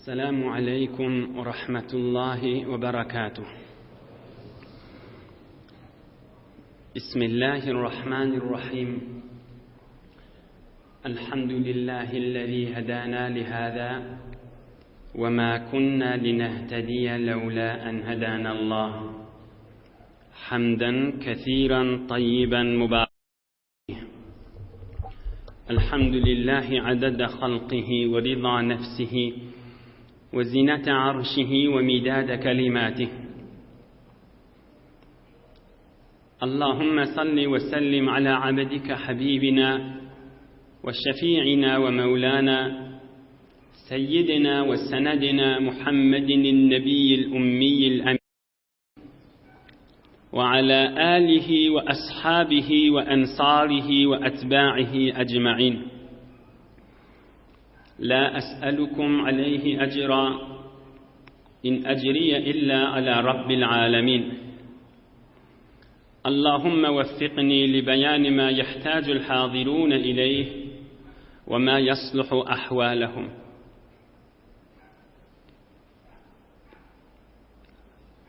Esselamu aleýkum we rahmetullahi we berekatuh. Bismillahirrahmanirrahim. Elhamdülillahi'llezî hedâna lihâzâ ve mâ kunnâ linehtediye lewlâ en hedânallah. Hamden kesîren tayyiben mübâreken. الحمد لله عدد خلقه ورضا نفسه وزنة عرشه ومداد كلماته اللهم صل وسلم على عبدك حبيبنا وشفيعنا ومولانا سيدنا وسندنا محمد النبي الأمي الأمين وعلى آله وأصحابه وأنصاره وأتباعه أجمعين لا أسألكم عليه أجرا إن أجري إلا على رب العالمين اللهم وفقني لبيان ما يحتاج الحاضرون إليه وما يصلح أحوالهم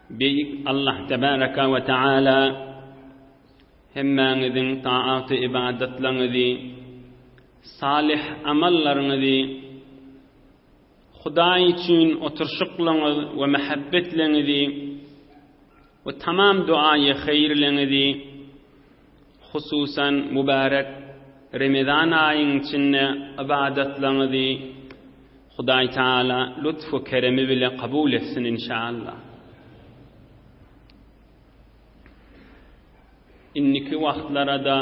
Beýik Allah tebaraka we taala hemmäňiziň taaty-ybadatlaryňyzy, salyh amallaryňyzy, Hudaý üçin oturyşyklaryňyz we mähebbetleňizi we tamam duaýy haýyrlaryňyzy, hususan mübärek Remezan aýyň içinde ybadatlaryňyzy Hudaý Taala lutf we keremi bile kabul etsin inşallah. Indiki wagtlarada,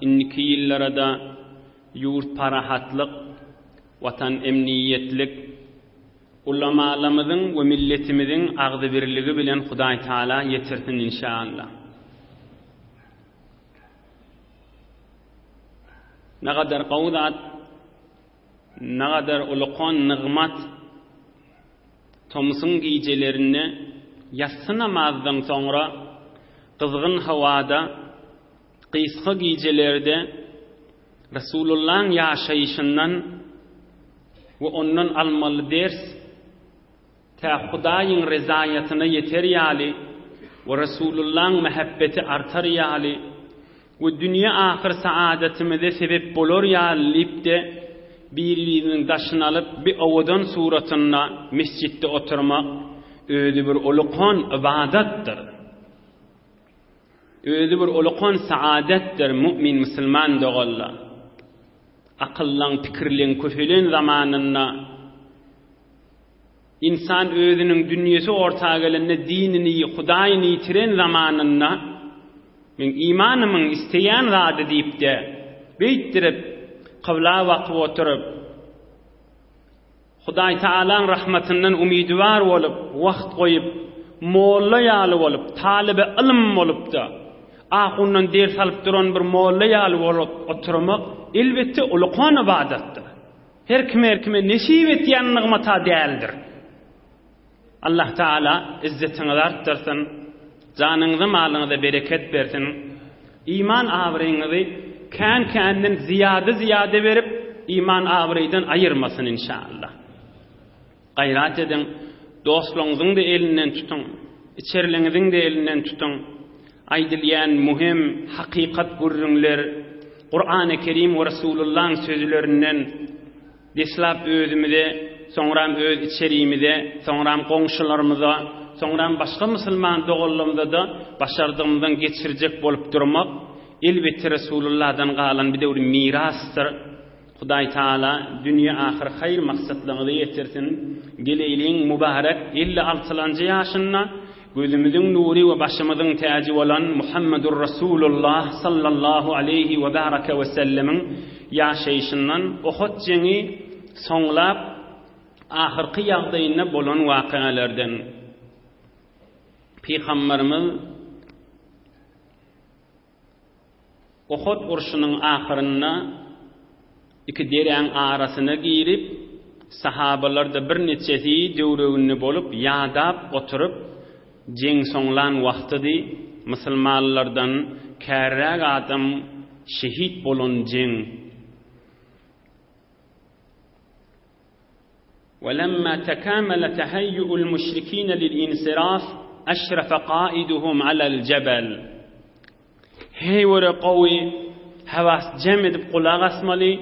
indiki ýyllarada ýurt parahatlyk, watan emniýetlik, ulamalarymyzyň we milletimiziň agzybirligi bilen Hudaý Taala ýetirsin inşallah. Nagadar gowy zat Nagadar ulukan nygmat tomsuň gijelerinde ýassy namazdan soňra gyzgyn howada gysga gijelerde Resulullahyň ýaşaýşyndan we ondan almaly ders Tä Hudaýyň rezaýatyna ýeter ýaly we Resulullaň mähebbeti artar ýaly we dünýe-ahyr saadatymyza sebep bolar ýaly diýip-de, bir-biriniň daşyny alyp bi owadan suratynda mesjitde oturmak özi bir ulukan ybadatdyr. Özi bir ulukan saadatdyr mu'min musulman doganlar. Akyllaň, pikirleň köpelen zamanynda Ynsan özüniň dünýesi orta gelende dinini, Hudaýyny ýitiren zamanynda, Meň imanymyň isleýän zady diýip-de, beýtdirip, kybla bakyp oturyp, Hudaýtagalaň rahmatyndan umydywar bolup, wagt goýup, molla ýaly bolup, talyby ylym bolup-da, ahundan ders alyp duran bir molla ýaly bolup oturmak, elbetde, ulukan ybadatdyr. Her kime-her kime nesip etýän nygmat-a däldir. Allah Taala izzetiňizi artdyrsyn, janyňyza, malyňyza bereket bersin, iman abraýyňyzy kän-känden zyýada-zyýada berip, iman abraýdan aýyrmasyn inşallah. Gaýrat ediň, dostlaryňyzyň-da elinden tutuň, içeriliňiziň-de elinden tutuň. Aýdylýan möhüm hakykat gürrüňler Kurany Kerim we Resulullahyň sözlerinden deslap özümize, soňram öz içerimize, soňram goňşularymyza, soňram başga musulman doganlarymyza-da başardygymyzdan geçirjek bolup durmak, elbetde Resulullahdan galan bir döwür mirasdyr. Hudaý Taala dünýe ahyr haýyr maksatlaryňyza ýetirsin. Geleýliň mübarek 50 altylanjy ýaşynda gözümiziň nury we başymyzyň täji bolan Muhammedur Rasulullah sallallahu aleýhi we baraka we sellemiň ýaşaýşyndan Ohud jeňi soňlap ahyrky ýagdaýynda bolan wakalardan Pygamberimiz Uhud urşunyň ahyrynda iki deräň arasyna girip, sahabalar-da birniçesi döwreginde bolup, ýadap oturyp, jeň soňlan wagtydy, musulmanlardan kärräk adam şehit bolan jeň. Welemma tekamele teheýýu'ul müşrikine lil insiraf eşrefe kaiduhum alel jebel. Heý göre gowy hawas jem edip gulak asmaly,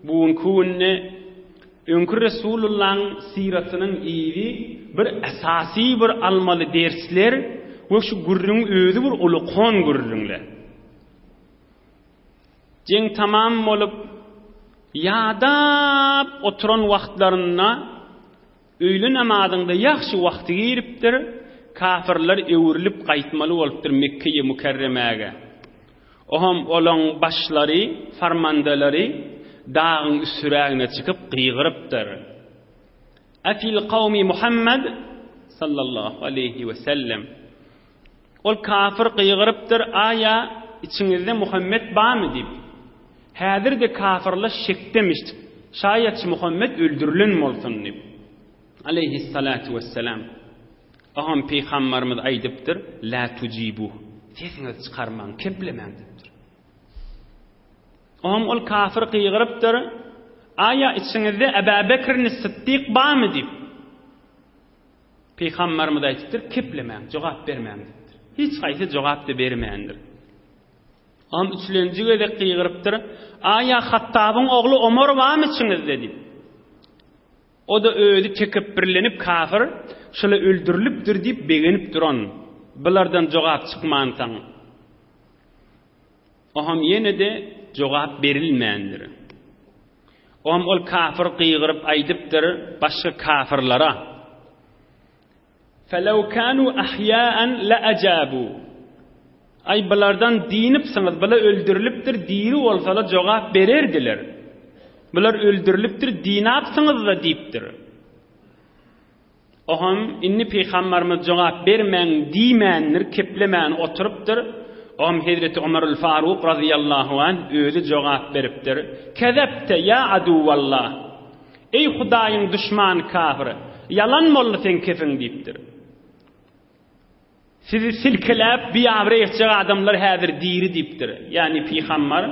bu günki günde öňki Resulullahyň syratynyň yzy bir esasy bir almaly dersler we şu gürrüň özi bir ulukon gürrüňler. Jeň tamam bolup, ýadap oturan wagtlarynda öýle namazyňda ýagşy wagty giripdir, kafyrlar öwrülip gaýtmaly bolupdyr Mekgeýi Mükerremäge. Oňam olaň başlary, farmandalary dagyň üstürägine çykyp gygyrypdyr. Efil kawmi Muhammed sallallahu aleýhi we sellem. Ol kafir gygyrypdyr, Aýa, içiňizde Muhammet barmy? diýip. Häzir-de kafirler şekdemiş, şaýatçy Muhammet öldürilen bolsun diýip. Aleýhissalatu wessalam. Oňam pygambarymyz aýdypdyr, La tujibuh. Sesiňizi çykarmaň, keplemäň diýipdir. Oňam ol kafir gygyrypdyr, Aýa, içiňizde Äbä Bekrini Sytdyk barmy? diýip. Pygamberimiz aýdypdyr, Keplemäň, jogap bermäň diýipdir. Hiç haýsy jogap-da bermändir. Oňam üçlenji gezek gygyrypdyr, Aýa Hattabyň ogly Omar barmy içiňizde diýip. O-da özi tekepbirlenip kafir, şola öldürilipdir diýip begenip duran. Bulardan jogap çykmansoň. Oňam ýene-de jogap berilmändir. Oňam ol kafir gygyryp aýdypdyr başga kafirlara, Felew kanu ahýaan leajabu. Aý bulardan dynypsyňyz, bular öldürilipdir, diri bolsalar jogap bererdiler. Bular öldürilipdir, dynapsyňyz-da diýipdir. Oňam indi pygambarymyz jogap bermäň diýmändir, keplemän oturypdyr. Oňam hezreti Omarul Faruk razyýallahu anh özi jogap beripdir. Kezebte ýa aduwallah! Eý Hudaýyň duşmany kafir, ýalan boldy seň kepiň diýipdir. Sizi silkeläp biabraý etjek adamlar häzir diri diýipdir. Ýagny pygambar,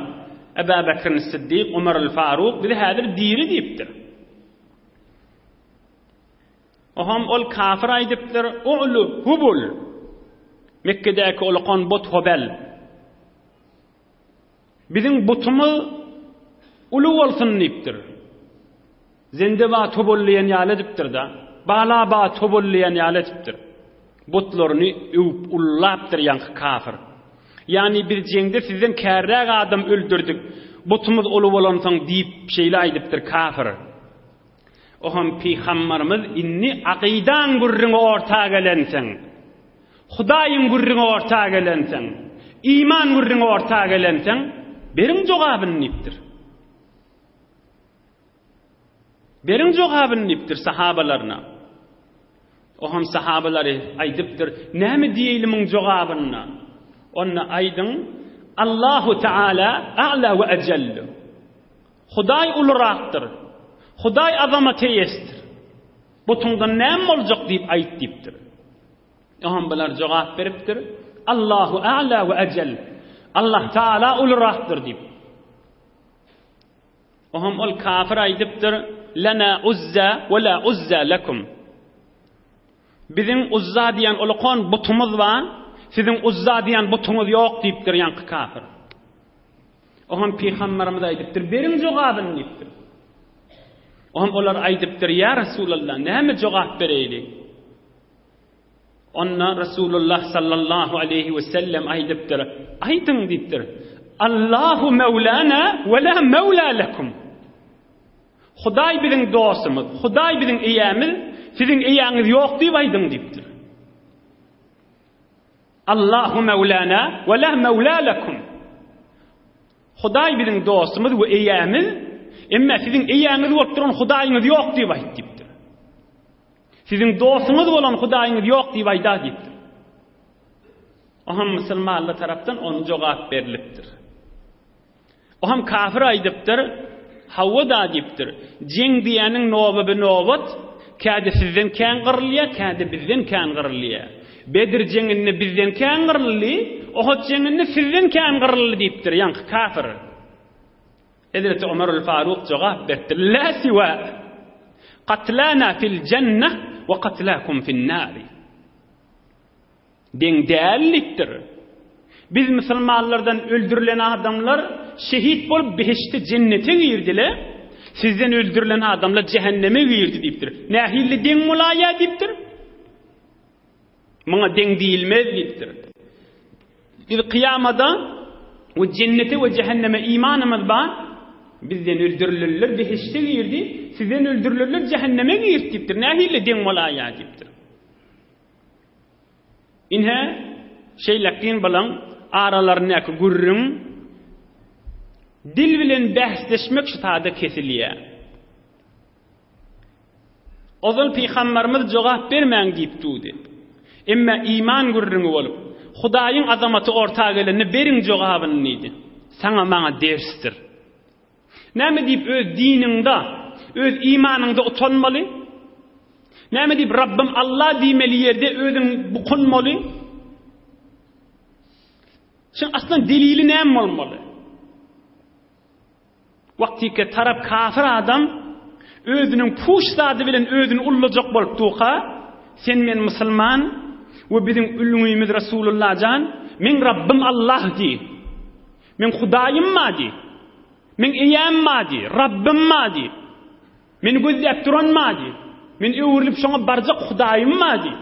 Eba Bekrin Siddik, Omarul Faruk bizi häzir diri diýipdir. Oham ol kafir aýdypdyr, Ulu Hubul! Mekgedäki ulakan but Hobel. Biziň butumyz uly bolsun diýipdir. Zendebat Hubul diýen ýaly edipdir-de. Balabat Hubul diýen ýaly edipdir. Butlaryny öwüp ullapdyr ýaňky kafir. Ýagny biz jeňde sizden kärräk adam öldürdik, butumyz uly bolansoň diýip şeýle aýdypdyr kafir. Oham pygambarymyz indi akydaň gürrüňi orta gelenseň, Hudaýyň gürrüňi orta gelenseň, iman gürrüňi orta gelenseň, beriň jogabyny diýipdir. Beriň jogabyny diýipdir sahabalaryna. Oham sahabalary aýdypdyr, näme diýeýli muň jogabyna? Onda aýdyň, Allahu Teala a'la we ejellu. Hudaý ulurakdyr. Hudaý azamat eýesidir. Butuňdan näme boljak diýip aýt diýipdir. Oňam bular jogap beripdir. Allahu a'la we ejel. Allah Taala ulurakdyr diýip. Oňam ol kafir aýdypdyr. Lana uzza we la uzza lekum. Biziň Uzza diýen ulukan butumyz bar, siziň Uzza diýen butuňyz ýok diýipdir ýaňky kafir. Oňam pygamberimiz aýdypdyr, beriň jogabyny diýipdir. Oňam olar aýdypdyr, ýa Resulallah, näme jogap bereýli? Onda Resulullah sallallahu aleýhi we sellem aýdypdyr, aýdyň diýipdir. Allahu mewlana we la mewla lekum. Hudaý biziň dostumyz, Hudaý biziň eýämiz, siziň eýäňiz ýok diýip aýdyň diýipdir. Allahu mewlana we la mewla lekum. Hudaý biziň dostumyz we eýämiz, emma siziň eýäňiz bolup duran Hudaýyňyz ýok diýip aýt diýipdir. Siziň dostuňyz bolan Hudaýyňyz ýok diýip aýda diýipdir. Oňa musulmanlar tarapdan ony jogap berlipdir. Oňam kafir aýdypdyr, Hawa-da diýipdir, jeň diýeniň nobabe-nobat, käde sizden kän gyrylýar, käde bizden kän gyrylýar. Bedr jeňinde bizden kän gyryldy, Ohud jeňinde sizden kän gyryldy diýipdir, ýaňky kafir. Hezreti Omarul Faruk jogap beripdir, Lä siwa! Katlana fil jenneh we katlakum fin nari. Deň däl diýipdir. Biz musulmanlardan öldürilen adamlar şehit bolup behişde jennete girdile, sizden öldürilen adamlar jähenneme girdi diýipdir. Nähili deň bolaýýar diýipdir. Muňa deň diýilmez diýipdir. Biz kyýamada we jennete we jähenneme imanymyz bar. Bizden öldürilenler behişde girdi, sizden öldürilenler jähenneme girdi diýipdir. Nähili deň bolaýýar diýipdir. Ine, şeýlekin bulaň aralaryndaky gürrüň dil bilen bäsleşmek şu sada kesilýär. Ozal pygambarymyz jogap bermäň diýip durdy. Emma iman gürrüňi bolup, Hudaýyň azamaty orta gelende beriň jogabyny diýdi. Saňa maňa dersdir. Näme diýip öz diniňde, öz imanyňda utanmaly? Näme diýip Rabbym Allah diýmeli ýerde özüň bukunmaly? Şuň aslynda delili näme bolmaly? Wagtyky tarap kafir adam özüniň puç zady bilen özüni ullajak bolup durka, sen men musulman we biziň ülňümiz Resulullah jan, meň Rabbym Allah diý. Meň Hudaýym bar diý. Meň eýäm bar diý, Rabbym bar diý. Meni gözläp duran bar diý. Men öwrülip şoňa barjak Hudaýym bar diý.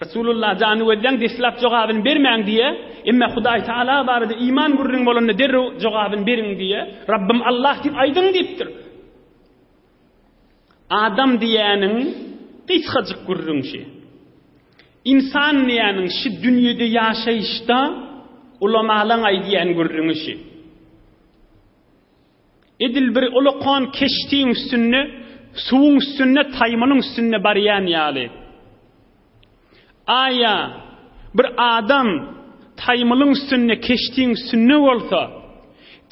Resulullah jany gözläň deslap jogabyny bermäň diýe, emma Hudaý Taala barada iman gürrüň bolanda derrew jogabyny beriň diýe, Rabbym Allah diýip aýdyň diýipdir. Adam diýýäniň gysgajyk gürrüňşi. Ynsan diýýäniň şi dünýede ýaşaýyşda ulamalaň aýdýan gürrüňi şi. Edil bir ulakan keştiň üstünde, suwuň üstünde, taýmylyň üstünde barýan ýaly. Aýa bir adam taýmylyň üstünde, keştiň üstünde bolsa,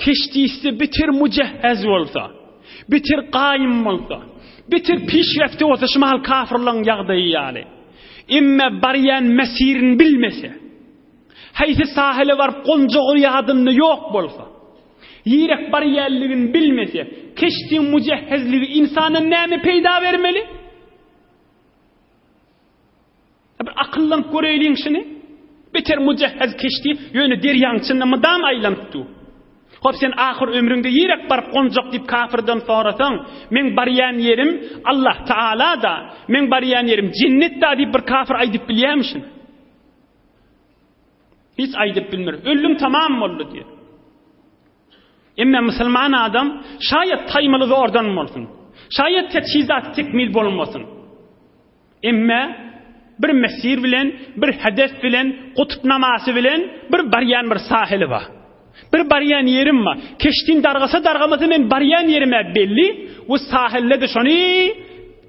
keştisi beter mujehhez bolsa, beter gaýym bolsa, beter pişrefti bolsa, şu mahal kafirlaryň ýagdaýy ýaly. Emme barýan mesirini bilmese, haýsy sahile baryp gonjagy ýadynda ýok bolsa, ýerek barýanlygyny bilmese, keştiň mujehhezligi ynsana näme peýda bermeli? Bir akyllanyp göreýliň şuny. Beter mujehhez keşti, ýöne derýaň içinde mydam aýlanyp dur. Hop sen ahyr ömrüňde ýerek baryp gonjak diýip kafirden sorasaň, meň barýan ýerim Allah Taala-da, meň barýan ýerim jennet-da diýip bir kafir aýdyp bilýärmi şuny? Hiç aýdyp bilmer. Öldüm tamam boldy diýer. Emma musulman adam şaýat taýmaly zordan bolsun. Şaýat teçhizat tekmil bolmasyn. Emma bir mesir bilen, bir hedef bilen, kutup namasy bilen bir barýan bir sahili bar. Bir barýan ýerim bar. Keştim dargasa dargamasa men barýan ýerim belli. Bu sahilde de şony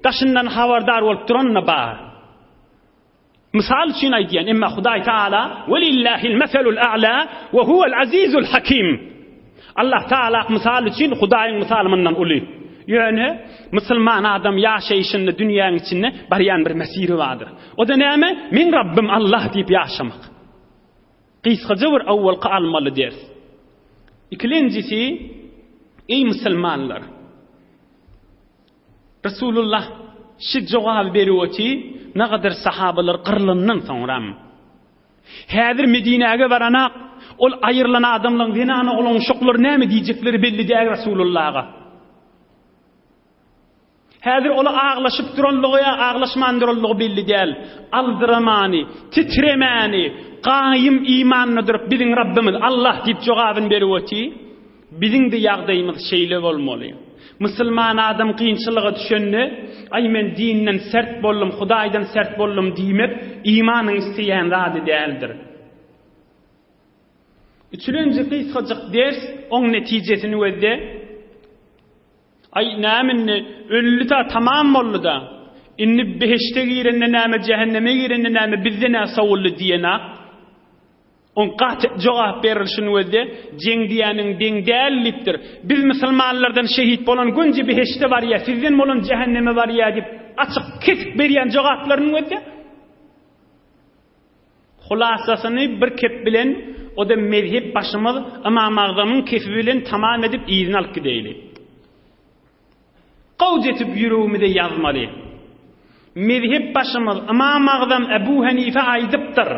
daşyndan habardar bolup duran bar. Mysal üçin aýdýan, emma Hudaý Taala Welillahil meselul a'la we huwel azizul hakim. Allah Taala mysal üçin Hudaýyň mysaly mundan uly. Ýöne musulman adam ýaşaýşynda dünýäň içinde barýan bir mesiri bardyr. O-da näme? Meň Rabbym Allah diýip ýaşamak. Gysgaça bir awwalky almaly ders. Ikilenjisi, eý musulmanlar! Resulullah şi jogaby berip oty, nagadar sahabalar gyrlandan soňram. Häzir Medinäge baranak, ol aýrylan adamlaň zenan oglan uşaklar näme diýjekleri belli däl Resulullaha. Häzir ola aglaşyp duranlygy ýa aglaşman duranlygy belli däl. Aldyramany, titremäni, gaýym imanda durup biziň Rabbimiz Allah diýip jogabyny berip oty. Biziň-de ýagdaýymyz şeýle bolmaly. Musulman adam kynçylyga düşende, Aý, men dinden sert boldum, Hudaýdan sert boldum diýmek imanyň isleýän zady däldir. Üçülenji gysgajyk ders, oň netijesini gözle. Aý, näme indi, öldi-da, tamam boldy-da. Indi behişde girende näme, jähenneme girende näme, bizde nä sowuldy diýenak. Oň gaty jogap berilşini gözle, jeň diýýäniň deň däl diýipdir. Biz musulmanlardan şehit bolan gönji behişde barýar, sizden bolan jähenneme barýar diýip, açyk, kesik berýän jogaplaryny gözle. Hulasasyny bir kep bilen, o-da mezhep başymyz Ymam Agzamyň kefi bilen tamam edip yzyna alyp gideýli. Gowja etip ýüregimize ýazmaly. Mezhep başymyz Ymam Agzam Ebu Henife aýdypdyr.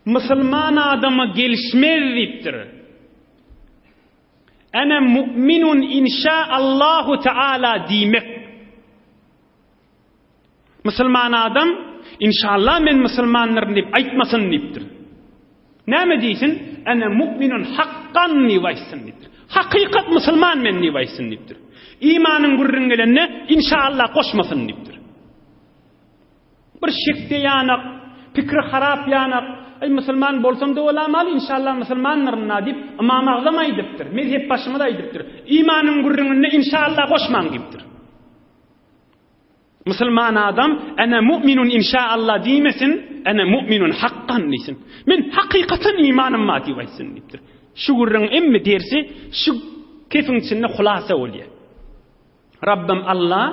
Musulman adama gelişmez diýipdir. Ene mu'minun inşa Allahu Teala diýmek. Musulman adam inşallah men musulmandyryn diýip aýtmasyn diýipdir. Näme diýsin? Ene mu'minun hakkan diýip aýtsyn diýipdir. Hakykat musulman men diýip aýtsyn diýipdir. Imanyň gürrüň gelende inşallah goşmasyn diýipdir. Bir şekde ýanak, pikri harap ýanak, Aý, musulman bolsam-da bolamaly, inşallah musulmandyryn-da diýip, Ymam Agzam aýdypdyr, mezhepbaşymyz aýdypdyr. Imanyň gürrüňinde inşallah goşmaň diýipdir. Musulman adam Ene mu'minun inşaallah diýmesin, Ene mu'minun hakkan diýsin. Men hakykatan imanym bar diýip aýtsyn diýipdir. Şu gürrüň emmi dersi şu kefiň içinde hulasa bolýar. Rabbim Allah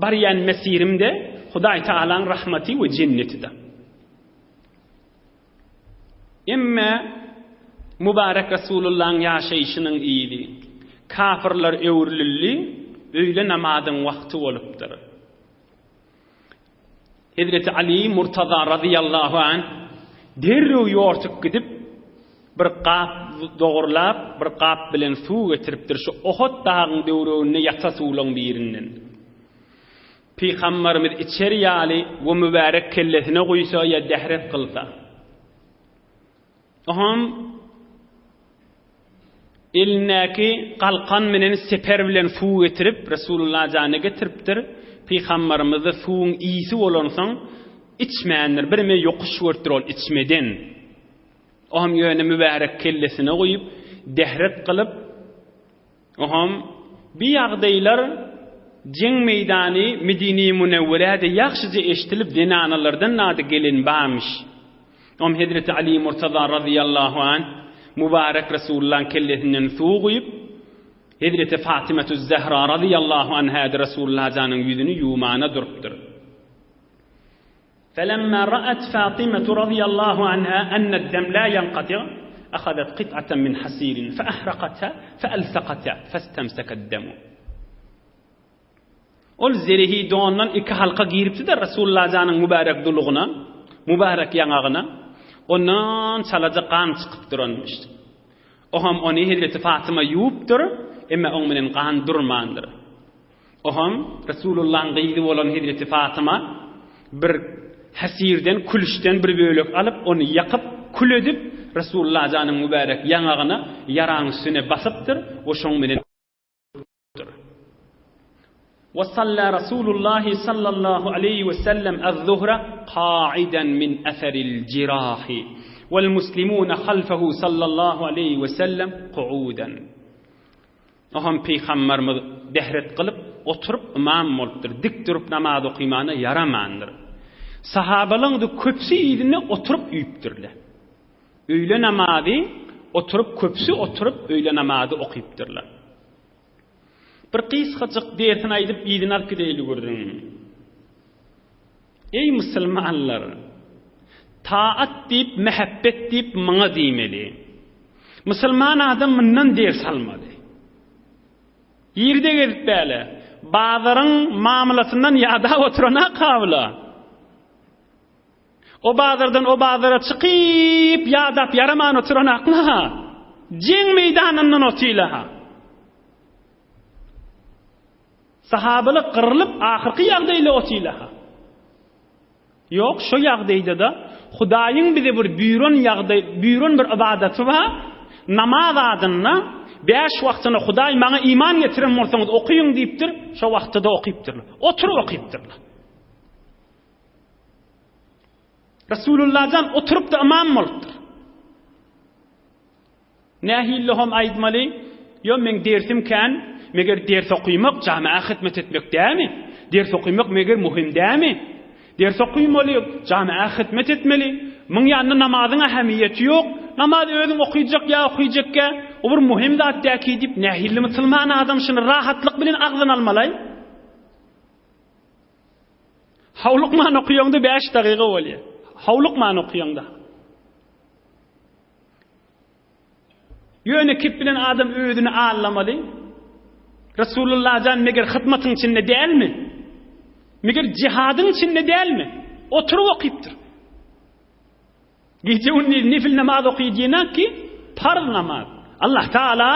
barýan mesirimde Hudaý Tagalaň rahmaty we jennetide. Emme Mübarek Resulullahyň ýaşaýşynyň yzy, kafyrlar öwrülildi, öýle namazyň wagty bolupdyr. Hezreti Ali Murtaza razyýallahu anh derrew ýortup gidip, bir gap dogurlap, bir gap bilen suw getiripdir, şu Ohot dagyň döwreginde ýata suwlaň birinden. Pygambarymyz içer ýaly we mübärek kellesine guýsa ýa dähret kylsa. Oňam elindäki galkan menen seper bilen suw getirip Resulullah jana getiripdir. Pygambarymyzda suwuň ysy bolansoň içmändir. Birme ýokuş görüpdir ol içmeden. Oňam ýöne mübärek kellesine guýup dähret kylyp Oňam bi ýagdaýlar jeň meýdany Medine-i Münewwerä-de ýagşyja eşdilip zenanalardan nady gelen barmyş. Oňam hezreti Aly Murtaza razyýallahu anh mübarek Resulullahyň kellesinden suw guýup, hezreti Fatymetüz-Zehra razyýallahu anhä-de Resulullah janyň ýüzüni ýuwmana durupdyr. Felemma ra'at Fatimatu radiyallahu anha enne d-dem la yanqati' ahadat qit'atan min hasirin feahraqatha fealsaqatha festemseke d-demu. Ol zerehi dondan iki halka giripdi-de Resulullah janyň mübärek dulugyna, mübärek ýaňagyna, ondan çalaja gan çykyp duranmyş. Oňam ony hezreti Fatyma ýuwupdyr, emma oň bilen gan durmandyr. Oňam Resulullahyň gyzy bolan hezreti Fatyma bir hesirden, külüşden bir bölek alyp, ony ýakyp, kül edip, Resulullah janyň mübärek ýaňagyna, ýaraň üstüne basypdyr we şoň bilen bolupdyr. We salla Rasulullahi sallallahu aleýhi we sellem az-zuhra ka'idan min eseril jirahi wal muslimuna halfahu sallallahu aleýhi we sellem qu'udan. Oňam pygambarymyz dehret kylyp, oturyp ymam bolupdyr. Dik durup namaz okymana ýaramandyr. Sahabalaň-da köpüsi yzynda oturyp üýüpdirler. Öýle namazy oturyp köpüsi oturyp öýle namazy okypdyrlar. Bir gysgajyk dersini aýdyp yzyna alyp gideýli gürrüňiň. Eý musulmanlar! Taat diýip, mähebbet diýip muňa diýmeli. Musulman adam mundan ders almaly. Ýerde gezip bäle, bazaryň mamlasyndan ýadap oturan-a kabula. O bazardan o bazara çykyp, ýadap ýaraman oturan akla-ha. Jeň meýdanyndan otyla-ha. Sahabalar gyrlyp ahyrky ýagdaýla otylaha. Ýok, şo ýagdaýda-da Hudaýyň bize bir buýran ýagdaý, buýran bir ybadaty bar, namaz adynda bäş wagtyna Hudaý maňa iman getiren bolsaňyz okyň diýipdir, şo wagtda-da okypdyrlar. Oturyp okypdyrlar. Resulullah jan oturyp-da ymam bolupdyr. Nähili hom aýdmaly? Ýo, meň dersim kän, meger ders okymak jamaä hyzmat etmek dämi? Ders okymak meger muhim dämi? Ders okymaly, jamaä hyzmat etmeli. Muň ýanynda namazyň ähemiýeti ýok. Namaz özüň okyjak ýa okyjakkä, o bir muhim zat däki diýip, nähili musulman adam şuny rahatlyk bilen agzyna almalaý? Howlukman okaýaňda bäş dagyga bolýar. Howlukman okaýaňda. Ýöne kep bilen adam özüni aldamaly. Resulullah jan meger hyzmatyň içinde dälmi? Meger jihadyň içinde dälmi? Oturyp okypdyr. Gije-gündiz nefil namaz oky diýenak ki, parz namaz. Allah Taala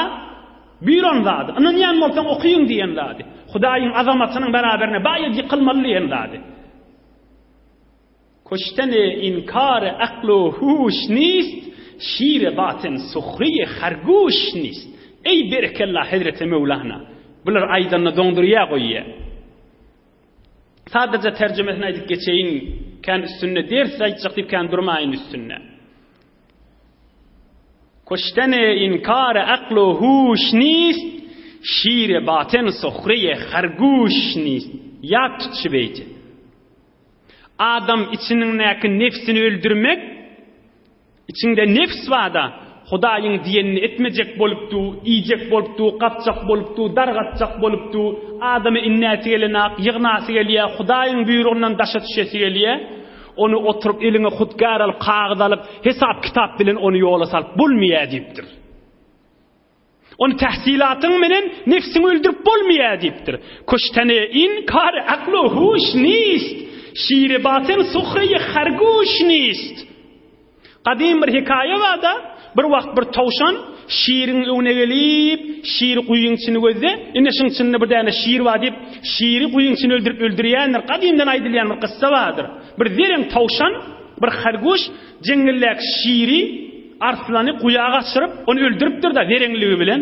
buýran zady. Ynanýan bolsaň okyň diýen zady. Hudaýyň azamatynyň beraberine baýat ýykylmaly diýen zady. Kuştene inkar akl u huş nist, şire batyn suhriye harguş nist. Eý berekella Hezreti Möwlana. Bular aýdanda doňdurýa goýýa. Sadaja terjimesini aýdyp geçeýin, kän üstünde ders aýtjak diýip kän durmaýyn üstünde. Kuştene inkar akl u huş nist, şire batyn suhriye harguş nist. Ýat tut şu beýti. Adam içiniňdäki nebsini öldürmek, içiňde nebs barda, Hudaýyň diýenini etmejek bolup du, iýjek bolup du, gapjak bolup du, dargatjak bolup du, adamy innäsi gelenak, ýygnasy gelýär, Hudaýyň buýrugyndan daşa düşesi gelýär, ony oturyp eliňe hutgär alyp, kagyz alyp, hesap-kitap bilen ony ýola salyp bolmaýar diýipdir. Ony tähsilatyň menen nefsiňi öldürip bolmaýar diýipdir. Kuştene in kar aklu huş nist, şiri batyn suhreýi harguş nist. Gadym bir hekaýa barda, bir wagt bir towşan şiriň öňüne gelip, şiri guýyň içini gözde, ine şuň içinde bir däne şir bar diýip, şiri guýyň içine öldürip öldürýändir. Gadymdan aýdylýan bir kyssa bardyr. Bir zereň towşan, bir harguş Jeňňeldäki şiri, arslany guýa gaçyryp, ony öldüripdir-de, zereňligi bilen.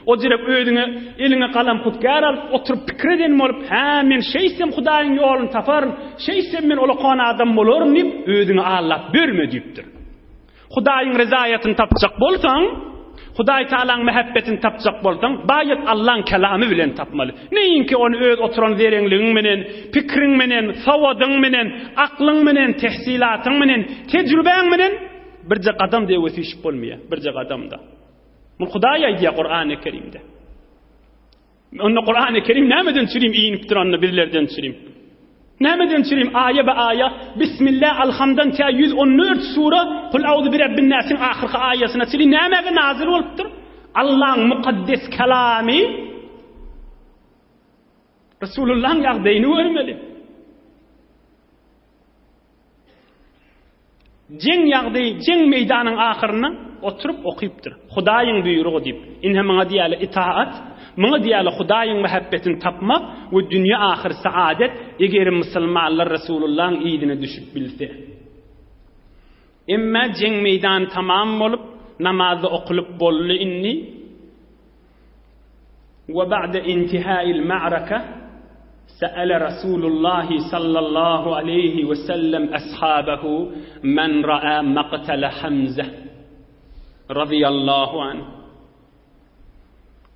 O jerek özüňe, eliňe galam-hutgär alyp, oturyp pikir eden bolup, Hä, men şeýtsem Hudaýyň ýoluny taparyn, şeýtsem men olakan adam bolaryn diýip, özüňi aldap börme diýipdir. Hudaýyň rezaýatyny tapjak bolsaň, Hudaý Tagalaň mähebbetini tapjak bolsaň, baýat Allaň kelamy bilen tapmaly. Neýinki ony öz oturan zereňligiň menen, pikriň menen, sowadyň menen, aklyň menen, tehsilatyň menen, tejrübäň menen birje gadam dewe süýşüp bolmaýar, birje gadam-da. Muny Hudaý aýdýar Kurany Kerimde. Onda Kurany Kerim nämeden çürim inipdir onda bizlerden çürim. Nämeden çürim aýa be aýa Bismillah Alhamdan tä 114 sura Kul auzu bi rabbin nasiň ahyrky aýasyna çili nämäge nazil bolupdyr? Allaň mukaddes kelamy Resulullahyň ýagdaýyny görmeli. Jeň ýagdaýy, jeň meýdanyň ahyrynda oturyp okypdyr. Hudaýyň buýrugy diýip. Ine muňa diýýärler itaat, muňa diýýärler Hudaýyň mähebbetini tapmak we dünýe ahyr saadet, eger musulmanlar Resulullahyň yzyna düşüp bilse. Emma jeň meýdany tamam bolup, namaz-da okulyp boldy indi. We ba'de intiha'il ma'raka se'ele Rasulullahi sallallahu aleýhi we sellem ashabahu men ra'a maqtala Hamza razyýallahu anh.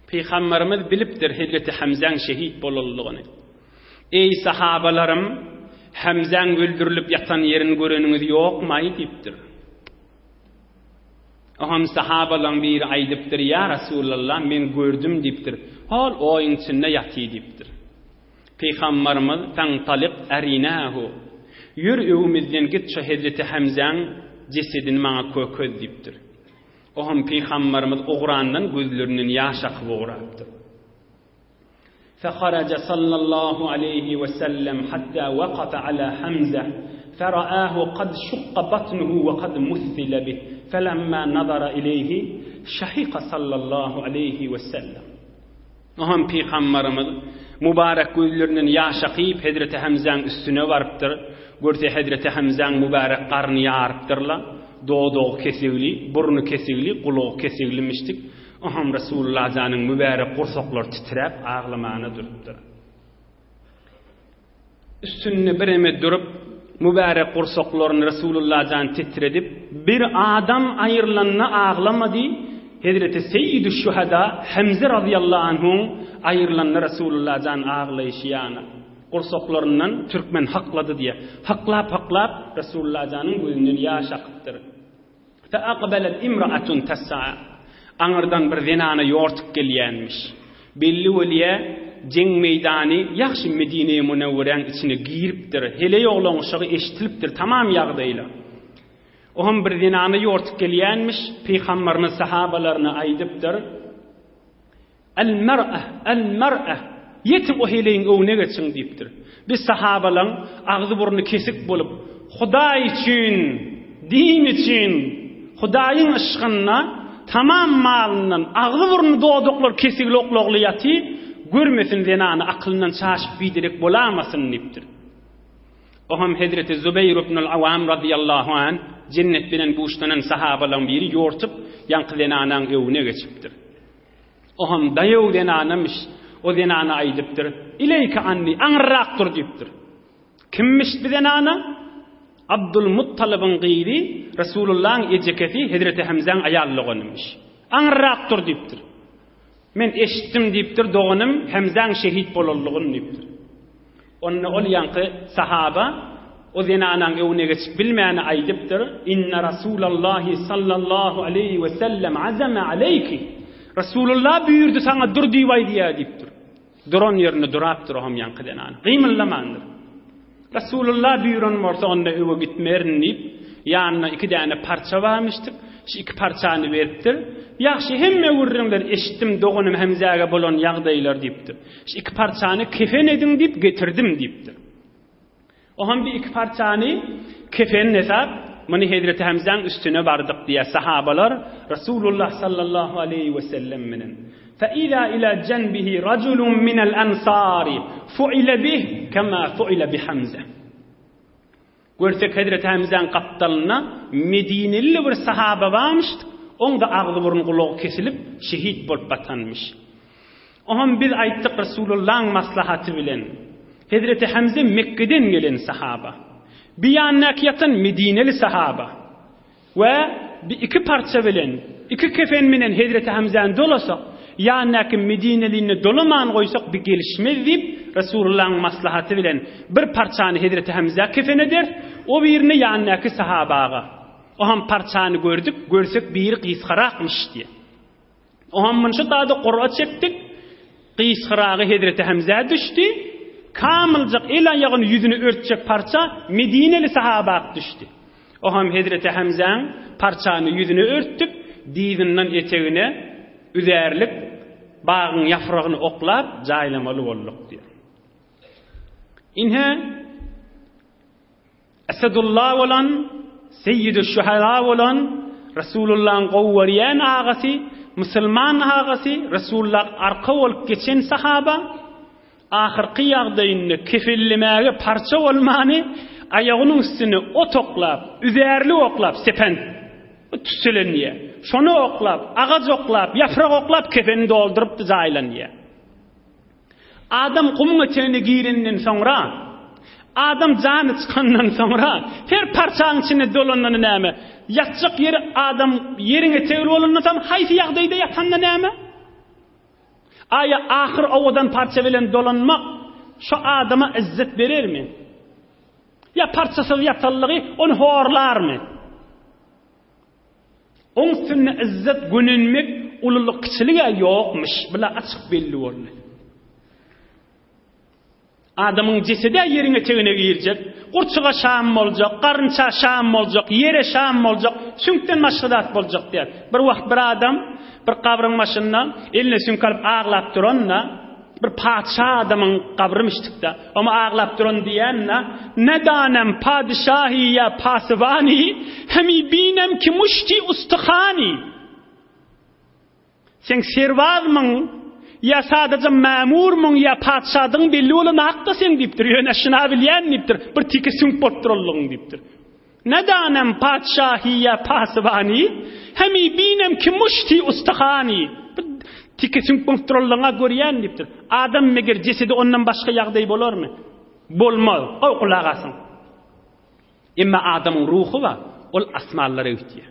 Pygamberimiz bilipdir Hezreti Hamzaň şehit bolanlygyny. Eý sahabalarym, Hamzaň öldürilip ýatan ýerini göreniňiz ýokmaý diýipdir. Oňam sahabalaň biri aýdypdyr, Ýa Resulallah, men gördüm diýipdir. Hol oýuň içinde ýatyr diýipdir. Pygambarymyz, Fentalyk erinahu. Ýör öwümizden git şo hezreti Hemzäň jesedini maňa kökez diýipdir. Oňam pygambarymyz ugrandan gözlerinden ýaş akyp ugrapdyr. Feharaje sallallahu aleýhi we sellem hatta wakafe ala Hamza feraahu kad şukka batnuhu we kad mussile bih felemma nazara ileýhi şahika sallallahu aleýhi we sellem. Oňam Pygambarymyz mübarek gözlerinden ýaş akyp Hezreti Hamzaň üstüne barypdyr. Görse Hezreti Hamzaň mübarek garny ýarypdyrla, dodagy kesigli, burny kesigli, gulagy kesiglimişdik. Oňam Resulullah janyň mübärek gursaklary titräp aglamana durupdyr. Üstünde bireme durup, mübärek gursaklaryny Resulullah jan titredip, bir adam aýrylanda aglamady, Hezreti Seýýidü Şüheda Hemze razyýallahu anhuň aýrylanda Resulullah jan aglaýşy ýaly, gursaklaryndan türkmen haklady diýýär. Haklap-haklap Resulullah janyň gözünden ýaş akypdyr. Feakbelet imraatun tes'a. Aňyrdan bir zenana ýortup gelýänmiş. Belli bolýa, jeň meýdany ýagşy Medine-i Münewweräň içine giripdir. Heleý oglanşygy eşitilipdir tamam ýagdaýla. Oňam bir zenana ýortup gelýänmiş, Pygamberimiz sahabalaryna aýdypdyr. El-mer'e, el-mer'e, ýetiň o heleýiň öňüne geçiň diýipdir. Biz sahabalaň agzy-burny kesik bolup, Hudaý üçin, din üçin, Hudaýyň yşgynda tamam malyndan agzy-burny dodaklary kesigli oklagly ýaty, görmesin zenany akylyndan çaşyp biderek bolamasyn diýipdir. O hem hezreti Zubeýr ibnul Awam razyýallahu anh jennet bilen buşlanan sahabalaň biri ýortup ýaňky zenanaň öňüne geçipdir. Oham daýaw zenanamyş, o zenana aýdypdyr, Ileýke anni, aňyrrak dur diýipdir. Kimmiş bi zenana? Abdul Muttalybyň gyzy, Resulullahyň ejekesi Hezreti Hemzäň aýal doganymyş. Aňyrrak dur diýipdir. Men eşitdim diýipdir, doganym Hemzäň şehit bolanlygyny diýipdir. Onda ol ýaňky sahaba o zenanaň öňüne geçip bilmäni aýdypdyr, Inne Rasulallahi sallallahu aleýhi we sellem azama aleýki. Rasulullah buýurdy saňa dur diýip aýdýar diýipdir. Duran ýerinde durapdyr ohm ýaňky zenan. Gymyldamandyr. Rasulullah buýran bolsa onda öwe gitmerin diýip, ýanynda iki däne parça barmyşdyk. Şu iki parçany beripdir. Ýagşy hemme gürrüňleri eşitdim doganym Hemzäge bolan ýagdaýlar diýipdir. Şu iki parçany kefen ediň diýip getirdim diýipdir. Oňam bir iki parçany kefen nesap, muny Hezreti Hemzäň üstüne bardyk diýýär sahabalar Resulullah sallallahu aleýhi we sellem bilen. Fe iza ila jenbihi rajulun minel ansari fuile bih kema fuile bi Hamza. Görsek Hezreti Hemzäň gapdalynda medineli bir sahaba barmyş, oň-da agzy-burny gulagy kesilip, şehit bolup batanmyş. Oňam biz aýtdyk Resulullahyň maslahaty bilen. Hezreti Hemze Mekgeden gelen sahaba. Bir ýanyndaky ýatan medineli sahaba. We bi iki parça bilen, iki kefen bilen hezreti Hemzäni dolasak, ýanyndaky medinelini dolaman goýsak bi gelişmez diýip, Resulullahyň maslahaty bilen bir parçany hezreti Hemzä kefen ederis, o birini ýanyndaky sahabaga. Oňam parçany gördük, görsek biri gysgarakmyş diýýär. Oňam munça zady gura çekdik, gysgyragy hezreti Hemzä düşdi, kamyljak el-aýagyny ýüzüni örtjek parça medineli sahabak düşdi. Oňam hezreti Hemzäň parçany ýüzüne örtdük, dyzyndan etegine üzärlik bagyň ýafragyny oklap jaýlamaly bolduk diýýär. Ine, Esedullah bolan, Seýýidüşşüheda bolan, Resulullahyň gowy görýän agasy, musulman agasy, Resulullah arka bolup geçen sahaba, ahyrky ýagdaýynda kefellemäge parça bolmany, aýagynyň üstüne ot oklap, üzärlik oklap, sepent, tüsselenýär. Şony oklap, agaç oklap, ýaprak oklap kefenini doldurypdy jaýlanýar. Adam gumuň etegine girenden soňra, adam jany çykandan soňra, her parçaň içinde dolananda näme? Ýatjak ýeri adam ýeriň etegi bolandan soň haýsy ýagdaýda ýatanda näme? Aýa ahyr owadan parça bilen dolanmak şo adama yzzet berermi? Ýa parçasyz ýatanlygy ony horlarmy? Oň üstünde yzzet gönenmek ululyk kiçilig-ä ýokmuş, bula açyk belli boldy. Adamyň jesedi-ä ýeriň etegine girjek, gurçuga şam boljak, garynça şam boljak, ýere şam boljak, süňkden başga zat boljak däl. Bir wagt bir adam bir gabryň başynda eline süňk alyp aglap duranda, Bir patyşa adamyň gabrymyşdykda, oňa aglap duran diýende, Nedanem padyşahy ýa pasybany, hemi binem ki muşti ustyhany. Sen serbazmyň ýa sadaja mamurmyň ýa patyşadygyň belli bolanakda sen diýipdir, ýöne şuna bilýän diýipdir, bir tike süňk bolup duranlygyň diýipdir. Nedanem patyşahy ýa pasybany, Hemi binem ki muşti ustyhany. Bir tike süňk bolup duranlygyňa görýän diýipdir. Adam meger jesedi ondan başga ýagdaý bolarmy? Bolmaz. Goý gulak asyň. Emma adamyň ruhy bar, ol asmanlara gitýär.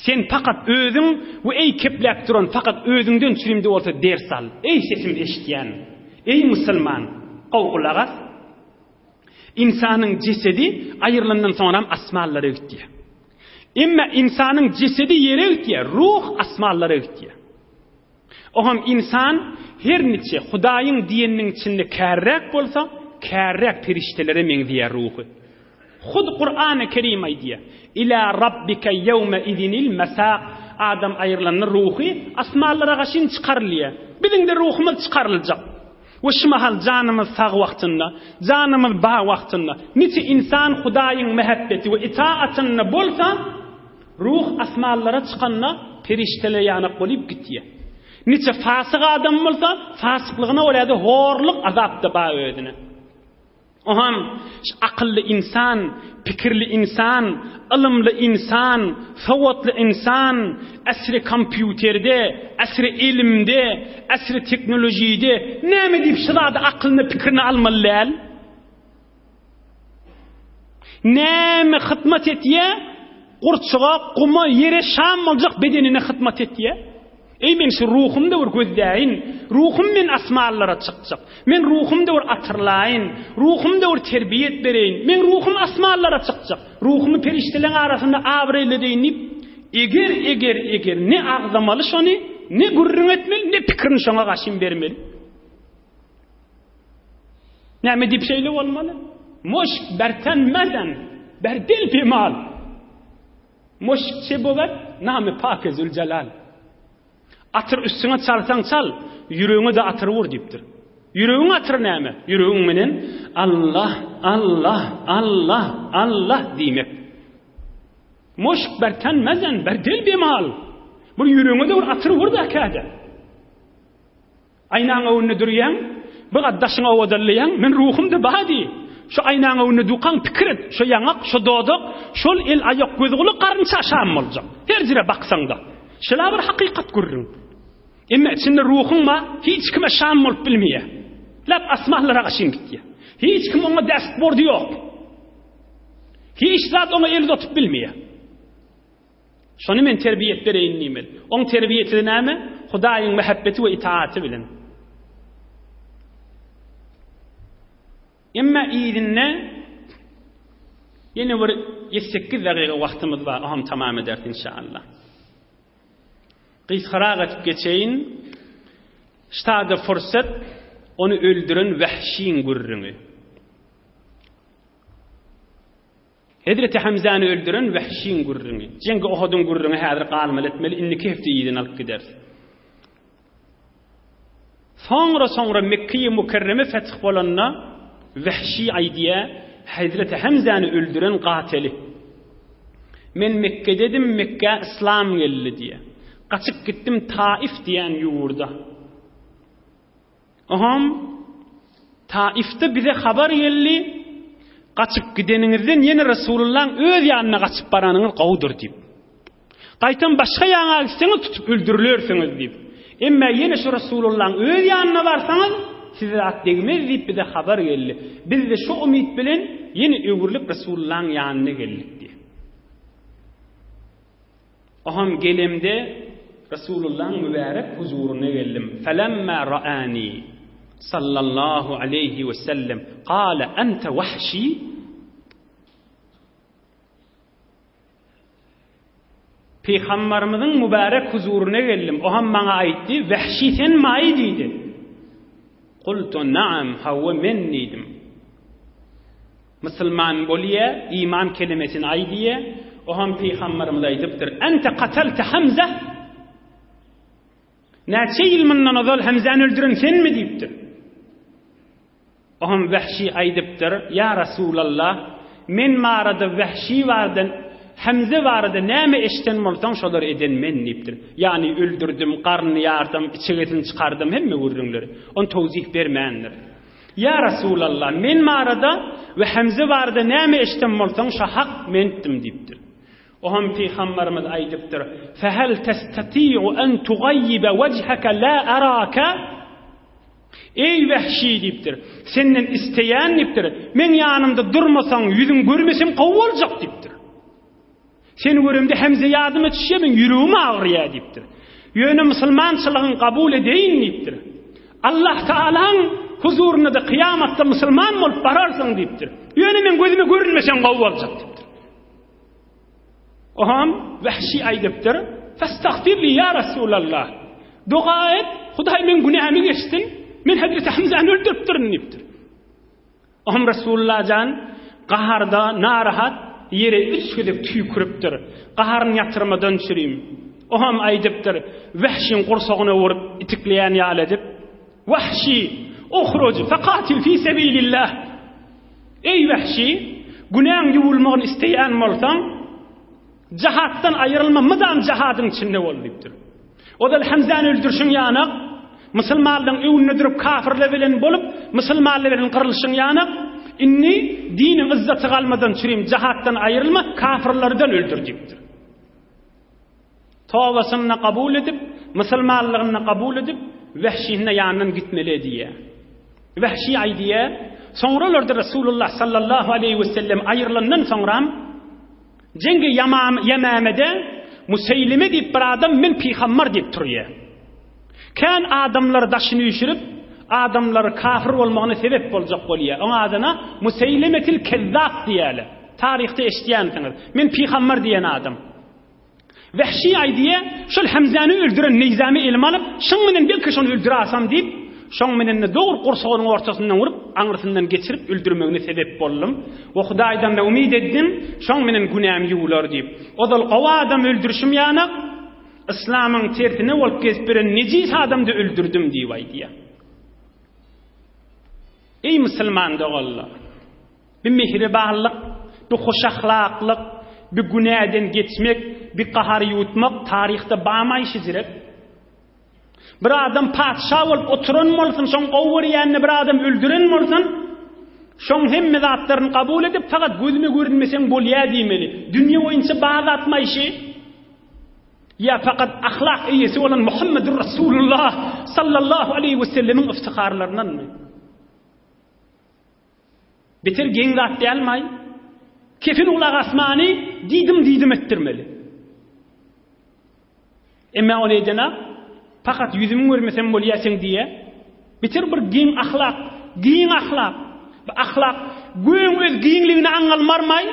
Sen pakat özüň we eý kepläp duran fakat özüňden çürimde bolsa ders al. Eý sesimi eşitýän, eý musulman, gowy gulak as. Ynsanyň jesedi aýrylandan soňram asmanlara gitýär. Emma ynsanyň jesedi ýere gitýär, ruh asmanlara gitýär. Oňam ynsan her niçe Hudaýyň diýeniniň içinde kärräk bolsa, kärräk perişdelere meňzeýär ruhy. Hut Kurany Kerim aýdýar, Ila rabbike ýewme izinil mesaq. adam aýrylanda ruhy asmanlara gaşyn çykarylýar. Biziň-de ruhumyz çykaryljak. We şu mahal janymyz sag wagtynda, janymyz bar wagtynda, niçe ynsan Hudaýyň mähebbeti we itaatynda bolsa, ruh asmanlara çykanda perişdeler ýanak bolyp gitýär. Niçe fasyk adam bolsa, fasyklygyna görä-de horluk, azap-da bar özüne. Oham şu akylly ynsan, pikirli ynsan, ylymly ynsan, sowatly ynsan äsri kompýuterde, äsri ilimde, äsri teknolojide näme diýip şu zady akylyna pikirine almaly däl? Näme hytmat etýä? Gurçuga, guma, ýere şam boljak bedenine hytmat etýä. Eý men şu ruhumda bir gözläýin, ruhum men asmanlara çykjak. Men ruhumda bir atyrlaýyn, ruhumda bir terbiýet bereýin. Meň ruhum asmanlara çykjak. Ruhumy perişdeleň arasynda abraýly edeýin diýip, eger, eger, eger ne agzamaly şony, ne gürrüň etmeli, ne pikirini şoňa gaşyn bermeli. Näme diýip şeýle bolmaly? Muşk berten mezen, ber dil pemal. Muşk çe bowet, namy pake zülcelal. Atyr üstüňe çalsaň çal, ýüregiňe-de atyr ur diýipdir. Ýüregiň atyry näme? Ýüregiň menen Allah, Allah, Allah, Allah diýmek. Muşk berten mezen, ber dil pemal. Bir ýüregiňe-de bir atyr ur-da käde. Aýnaň öňünde durýaň, bir gat daşyňy owadanlaýaň, men ruhumda bar diý. Şu aýnaň öňünde dukaň pikir et, şu ýaňak, şu dodak, şol el, aýak, göz-gulak garynça şam boljak. Her jire baksaň-da. Şela bir hakykat gürrüň. Emma içinde ruhuň bar, hiç kime şam bolup bilmeýär. Lap asmanlara gaşyn gitýär. Hiç kim oňa dest bordy ýok. Hiç zat oňa el uzatyp bilmeýär. Şony men terbiýe et bereýin diýmeli. Oň terbiýesi näme? Hudaýyň mähebbeti we itaaty bilen. Emma yzynda ýene bir ýedi-sekiz dagyga wagtymyz bar, oňam tamam ederis inşallah. Gysgarak etip geçeýin. Ştada fursat ony öldüren Wahşiň gürrüňi. Hezreti Hemzäni öldüren Wehşiň gürrüňi. Jeňgi Ohudyň gürrüňi häzir galmaly etmeli, indiki hepde yzyny alyp gideris. Soňra-soňra Mekgeýi Mükerreme feth bolanda Wehşi aýdýar, Hezreti Hemzäni öldüren gateli. Men Mekgededim, Mekgä yslam geldi diýýär. Gaçyp gitdim Taif diýen ýurda. Oňam Taifde bize habar geldi, gaçyp gideniňizden ýene Resulullaň öz ýanyna gaçyp baranyňyz gowudyr diýip. Gaýtam başga ýaňa gitseňiz tutup öldürilersiňiz diýip. Emma ýene şu Resulullaň öz ýanyna barsaňyz, size zat degmez diýip bize habar geldi. Biz-de şu umyt bilen ýene öwrülip Resulullaň ýanyna geldik diýip. Oham gelemde Resulullahyň mübärek huzuryna geldim. Felemma ra'ani sallallahu aleýhi we sellem kale ente wahşi Pygambarymyzyň mübärek huzuryna geldim. Oham maňa aýtdy, Wahşi sen maý diýdi. Kultu naam, hawa men diýdim. Musulman bolýa, iman kelimesini aýdýa, oham pygamberimiz aýdypdyr, Ente katelte Hamza? Näçe ýyl mundan ozal Hamzany öldüren senmi diýipdir. Oham Wahşi aýdypdyr, Ýa Rasulallah, men barada Wahşi barada Hamza barada näme eşden bolsaň şolary eden men diýipdir. Ýagny öldürdim, garnyny ýardym, içegesini çykardym hemme gürrüňleri. Ony towzih bermändir. Ýa Resulallah, men barada we Hemze barada näme eşden bolsaň, şo hak mentdim diýipdir. Oňam Pygamberimiz aýdypdyr, Fehel testati'u en tugaýýibe wejheke la araka? Eý Wehşi diýipdir, senden isleýän diýipdir, meň ýanymda durmasaň, ýüzüň görmesem gowy boljak diýipdir. Seni göremde Hemze ýadyma düşýär, meň ýüregim agyrýar diýipdir. Ýöne musulmançylygyňy kabul edeýin diýipdir. Allah Tagalaň huzurynda-da kyýamatda musulman bolup bararsyň diýipdir. Ýöne meň gözüme görünmeseň gowy boljak diýipdir. Oňam Wahşi aýdypdyr, Festagfirli ýa Resulallah. Doga et, Hudaý meň günämi geçsin, men Hezreti Hamzany öldüripdirin diýipdir. Oňam Resulullah jan gaharda narahat ýere üç gezek tüýküripdir. Gaharyny ýatyrmadan çürim. Oňam aýdypdyr, Wahşyň gursagyna urup, itikleýän ýaly edip, Wahşy, uhruj, fekatil fi sebilillah! Eý Wahşy, günäň ýuwulmagyny isleýän bolsaň, Jahatdan aýrylma, mydam jahadyň içinde bol diýipdir. Ozal Hamzany öldürişiň ýanak, musulmanlaryň öňünde durup kafirler bilen bolup, musulmanlar bilen gyrlyşyň ýanak, indi diniň yzzaty galmadan çürim jahatdan aýrylma, kafirlerden öldür diýipdir. Tobasyny kabul edip, musulmanlygyny kabul edip, Wehşini ýanyndan gitmeli edýär. Wehşi aýdýar, soňralarda Resulullah sallallahu aleýhi wesellem aýrylandan soňram, Jeňgi Ýemämede Museýlime diýip bir adam men pygambar diýip turýar. Kän adamlary daşyny üýşürip, adamlary kafir bolmagyna sebep boljak bolýar. Oň adyna Museýlemetil Kezzap diýýärler. Taryhda eşidýänsiňiz. Men pygambar diýen adam. Wehşi aýdýar, şol Hemzäni öldüren neýzämi elime alyp, şoň menen belki şony öldürasam diýip, şoň menen-de dogry gursagynyň ortasyndan urup, aňyrsyndan geçirip öldürmegine sebep boldum. We Hudaýdan-da umyt etdim, şoň menen günäm ýuwlar diýip. Ozal gowy adam öldürişim ýanak, yslamyň tersine bolup gezip ýören nejis adamda öldürdim diýip aýdýar. Eý musulman doganlar! Bi mihribanlyk, bi hoşahlaklyk, bi günäden geçmek, bi gahary ýuwutmak taryhda bamaý şijirek? Bir adam patyşa bolup oturan bolsun, şoň gowy görýänini bir adam öldüren bolsun, şoň hemme zatlaryny kabul edip, fakat gözüme görünmeseň bolýa diýmeli. Dünýe boýunça bar zatmaý şi? Ýa fakat ahlak eýesi bolan Muhammedur Rasulullah sallallahu aleýhi we sellemiň iftiharlaryndanmy? Beter geň zat dälmaý? Kefin gulak asmany diýdim-diýdim etdirmeli. Emma ony edena, pakat ýüzümi görmesem bolýa seň diýýä. Beter bir geň ahlak, giň ahlak. Bu ahlak göýüň öz giňligini aňalmarmaý?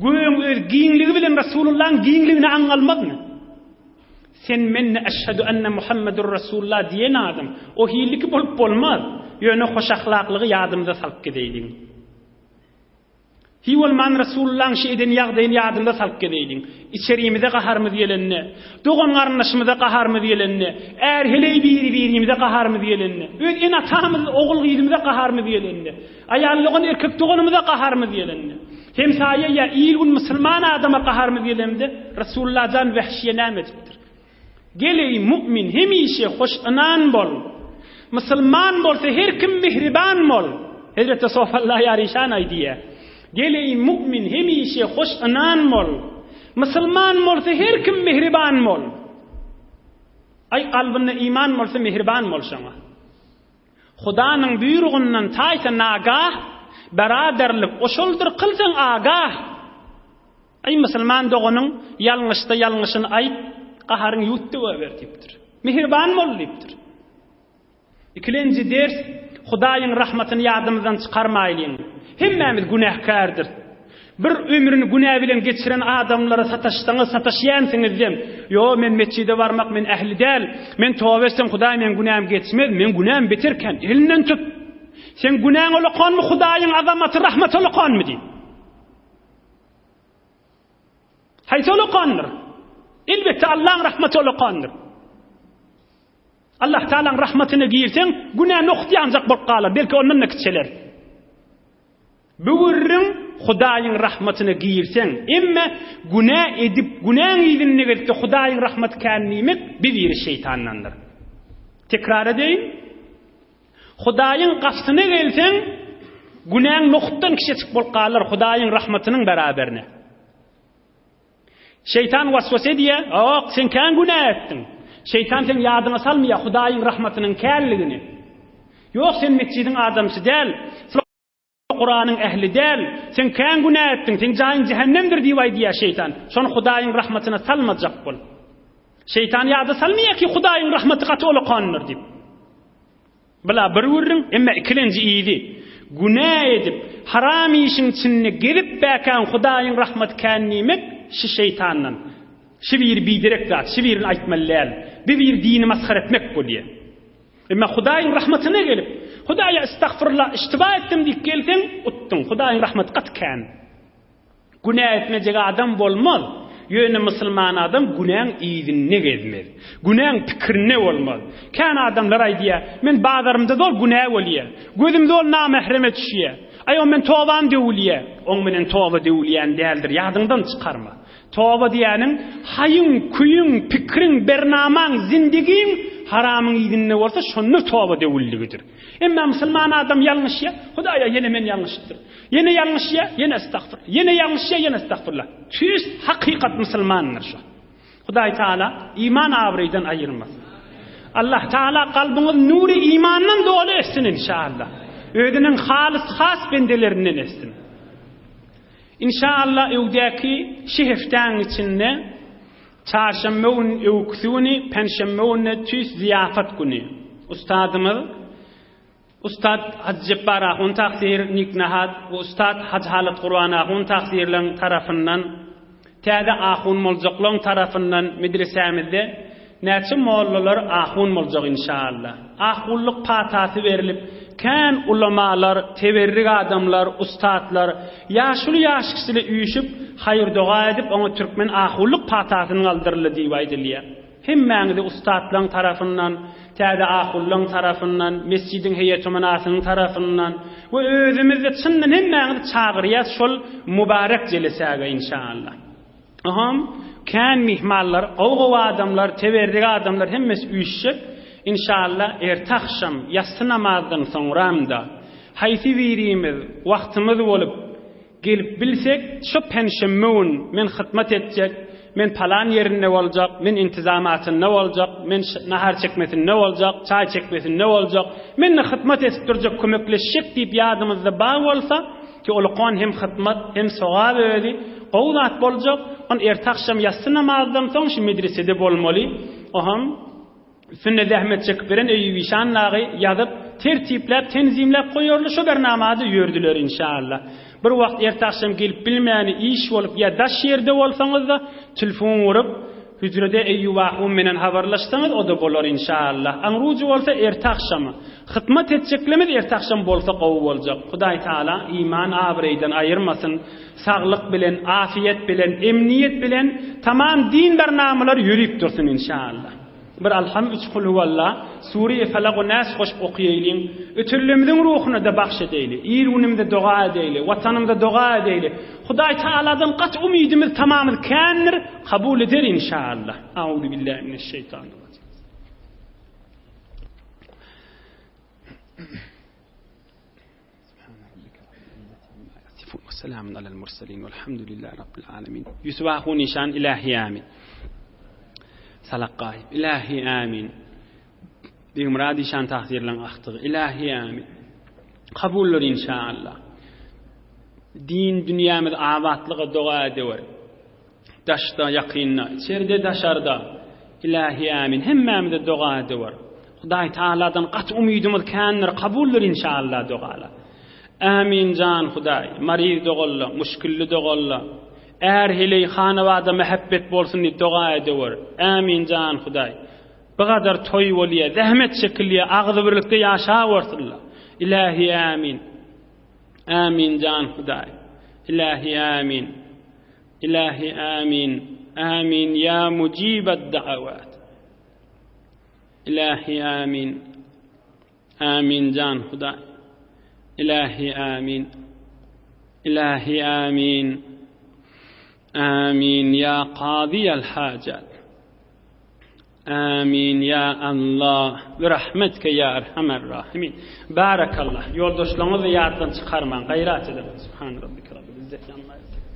Göýüň öz giňligi bilen Rasulullahyň giňligini aňalmazmy? Sen menne eşhedü enne Muhammedur Resulullah diýen adam, o hilliki bolup bolmaz, ýöne hoşahlaklygy ýadymyza salyp gideýliň. Hiý bolman Resulullahyň şi eden ýagdaýyny ýadymyza salyp gezeýliň. Içerimize gaharymyz gelende, dogan-garyndaşymyza gaharymyz gelende, är-heleý biri-birimize gaharymyz gelende, öz ene-atamyz, ogul-gyzymyza gaharymyz gelende, aýal dogan, erkek doganymyza gaharymyz gelende, Hemsaýa ýa il-gün musulman adama gaharymyz gelende, Resulullah jan Wehşiýe näme edipdir? Gel eý mu'min hemişe hoş ynan bol. Musulman bolsa her kim mihriban bol. Hezreti Sofallah Ýaryşan aýdýar. Gel eý mu'min hemişe hoş ynan bol. Musulman bolsa her kim mihriban bol. Aý kalbynda iman bolsa mihriban bol şoňa. Hudanyň buýrugyndan taýsa nagah, Beraderlik oşoldyr kylsaň agah. Eý musulman doganyň ýalňyşsa ýalňyşyny aýt, gaharyňy ýuwut döwäber diýipdir. Mihriban bol diýipdir. Ikilenji ders, Hudaýyň rahmatyny ýadymyzdan çykarmaýlyň. Hemmämiz günäkärdiris. Bir ömrüni günä bilen geçiren adamlara sataşsaňyz, sataşýansyňyzdem, Ýo, men metjide barmak men ähli däl. Men toba etsem Hudaý meň günämi geçmez, meň günäm beter kän. Elinden tut. Seň günäň olakanmy, Hudaýyň azamaty, rahmaty olakanmy diý. Haýsy olakandyr? Elbetde Allaň rahmaty olakandyr. Allah Taalaň rahmatyna girseň, günä nohut ýanjak bolup galar, belki ondan-da kiçeler. Bu gürrüň Hudaýyň rahmatyna girseň, emme günä edip, günäň yzynda gezip-de Hudaýyň rahmaty kän diýmek bir biri şeýtandandyr. Tekrar edeýin. Hudaýyň gapysyna gelseň, günäň nohutdan kiçejik bolup galar Hudaýyň rahmatynyň beraberine. Şeýtan waswasa edýär, Ak, sen kän günä etdiň. Şeýtan seň ýadyňa salmaýar Hudaýyň rahmatynyň känligini. Ýok, sen metjidiň adamsy däl. Kuranyň ähli däl, sen kän günä etdiň, seň jaýyň jähennemdir diýip aýdýar şeýtan. Şony Hudaýyň rahmatyna salmajak bol. Şeýtan ýada salmaýar ki, Hudaýyň rahmaty gaty ulakandyr diýip. Bula bir gürrüň, emma ikilenji yzy. Günä edip, haram işiň içinde gezip bäkäň Hudaýyň rahmaty kän diýmek, şi şeýtandan. Şi biri biderek zat, şi birini aýtmaly däl. Bir biri dini masgara etmek bolýar. Emma Hudaýyň rahmatyna gelip, Hudaýa estagfurullah, iştiba etdim diýip gelseň, utduň. Hudaýyň rahmaty gaty kän. Günä etmejek adam bolmaz. Ýöne musulman adam günäň yzynda gezmez. Günäň pikirinde bolmaz. Kän adamlar aýdýar, men bazarymda zol günä bolýar. Gözüm zol namähreme düşýär. Aý, o men tobam döwülýär. Oň menen toba döwülýän däldir, ýadyňdan çykarma. Toba diýýäniň haýyň, küýüň, pikriň, bernamaň, zindigiň haramyň yzynda bolsa, şonda toba döwüldigidir. Emma musulman adam ýalňyşýar, Hudaýa ýene men ýalňyşypdyryn. Ýene ýalňyşýar, ýene estagfurullah. Ýene ýalňyşýar, ýene estagfurullah. Tüýs hakykat musulmandyr şu. Hudaý Taala iman abraýdan aýyrmasyn. Allah Taala kalbyňyz nury imandan doly etsin inşallah. Özüniň halys has bendelerinden etsin. Inşallah öwdäki şi heftäň içinde çarşenbe gün öwküsi güni, penşenbe günde tüýs zyýafat güni. Ustadymyz Ussat Hajy Jepbar ahun tagsyr Niknahat we ussat Hajy Halyt Gurban ahun tagsyrlaň tarapyndan täze ahun boljaklaň tarapyndan medresämizde näçe mollalar ahun boljak inşaalla. Ahunlyk patasy berlip kän ulamalar, teberrik adamlar, ussatlar, ýaşuly ýaşkişile üýşüp haýyr doga edip oňa türkmen ahunlyk patasyny aldyryldy diýip aýdylýar. Hemmäňizi ussatlaň tarapyndan, täze ahunlaň tarapyndan, mesjidiň heýetumanasynyň tarapyndan we özümizde çyndan hemmäňizi çagyrýas şol mübarek jelesäge inşallah. Oham kän myhmanlar, gowy-gowy adamlar, teberrik adamlar hemmesi üýşjek. Inşallah erte agşam ýassy namazdan soňramda haýsy birimiz wagtymyz bolup Gelip bilsek, şo penşenbe gün men hytmat etjek, men palan ýerinde boljak, men intizamatynda boljak, men nahar çekmesinde boljak, çaý çekmesinde boljak, men-de hytmat edip durjak, kömekleşjek diýip ýadymyzda bar bolsa, ki ulkan hem hytmat, hem sogap özi, gowy zat boljak, on erte agşam ýassy namazdan soň şu medresede bolmaly, oham. Üstünde zähmet çekip beren Eýýup işan dagy ýazyp, tertipläp, tenzimläp goýarly, şo bernamada ýördüler inşaalla. Bir wagt erte agşam gelip bilmäni iş bolup ýa daş ýerde bolsaňyzda tilfon urup, hüjrede Eýýup ahun menen habarlaşsaňyz o-da bolar inşaalla. Aňrujy bolsa erte agşama. Hytmat etjeklerimiz erte agşam bolsa gowy boljak. Hudaý Taala iman abraýdan aýyrmasyn. Saglyk bilen, afiýet bilen, emniýet bilen tamam din bernamalar ýörip dursun inşaalla. Bir Alham üç Kulhuwalla, Sure-i Felak we Näs goşup okaýaýlyň. Ötenlerimiziň ruhuna-da bagş edeýli. Il-günümize doga edeýli. Watanymyza doga edeýli. Hudaý Tagaladan gaty umydymyz, tamamyz kändir, kabul eder inşallah. Auzu billahi mineşşeýtanirrajim. Selamun alel murselin velhamdülillahi rabbil alemin. Ýusuf ahun işan ilahi amin. Salak gaýyp ilahi amin. Begmurad işan tahsirleň aktygy ilahi amin. Kabullar inşallah. Din dünýämiz abatlyga doga edewer. Daşda, ýakynda, içerde, daşarda. Ilahi amin. Hemmämize doga edewer. Hudaý Taaladan gaty umydymyz kändir, kabuldyr inşallah dogalar. Amin jan Hudaý, maryz dogalla, muşkilli dogalla. Är heleý hanabada mähebbet bolsun diýip doga edewer. Amin jan Hudaý. Bu gadar toý bolýa, zähmet çekilýä, agzybirlikde ýaşawersinler. Ilahi amin. Amin jan Hudaý. Ilahi amin. Ilahi amin. Amin ya mujibad da'awat. Ilahi amin. Amin jan Hudaý. Ilahi amin. Ilahi amin. Amin ya qadiyal hajat. Amin ya Allah. Bi rahmetke ya erhamer rahimin. Barakallah. Ýoldaşlaryňyzy ýatdan çykarmaň. Gaýrat ediň. Subhan rabbike rabbil izzeti amma yasifun.